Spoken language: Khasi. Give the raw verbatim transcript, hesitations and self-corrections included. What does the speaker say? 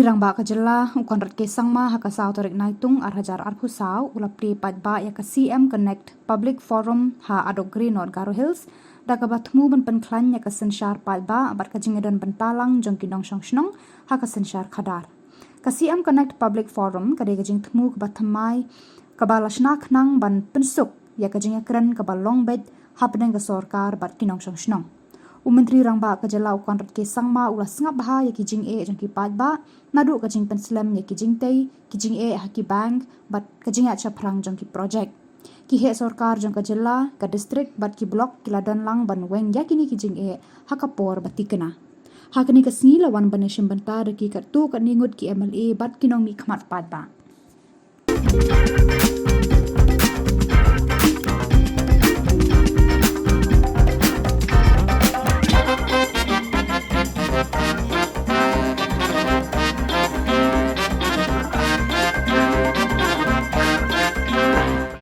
Rangbah ka jylla u Conrad K Sangma ha ka saw tarik Naitung ar hajar arphew saw u la plie paidbah ïa ka C M Connect Public Forum ha Adokgre, North Garo Hills, da kaba thmu ban pynkhlaiñ ïa ka synshar paidbah bad ka jingïadon bynta lang jong ki nongshong shnong ha ka synshar khadar. Ka C M Connect Public Forum ka dei ka jingthmu kaba thymmai kaba la shna khnang ban pynsuk ïa ka jingïakren kaba long beit hapdeng ka sorkar bad ki nongshong shnong. U Myntri Rangbah ka jylla u Conrad K Sangma u la sngap bha ïa ki jingeh jong ki paidbah, naduh ka jingpynslem ïa ki jingtei, ki jingeh ha ki bank bad ka jingïaid shaphrang jong ki projek. Ki heh sorkar jong ka jylla, ka district bad ki block ki la don lang ban weng ïa kine ki jingeh ha ka por ba tikna. Ha kane ka sngi la wan ban ïashim bynta da ki katto katne ngut ki M L A bad ki nongmihkhmat paidbah.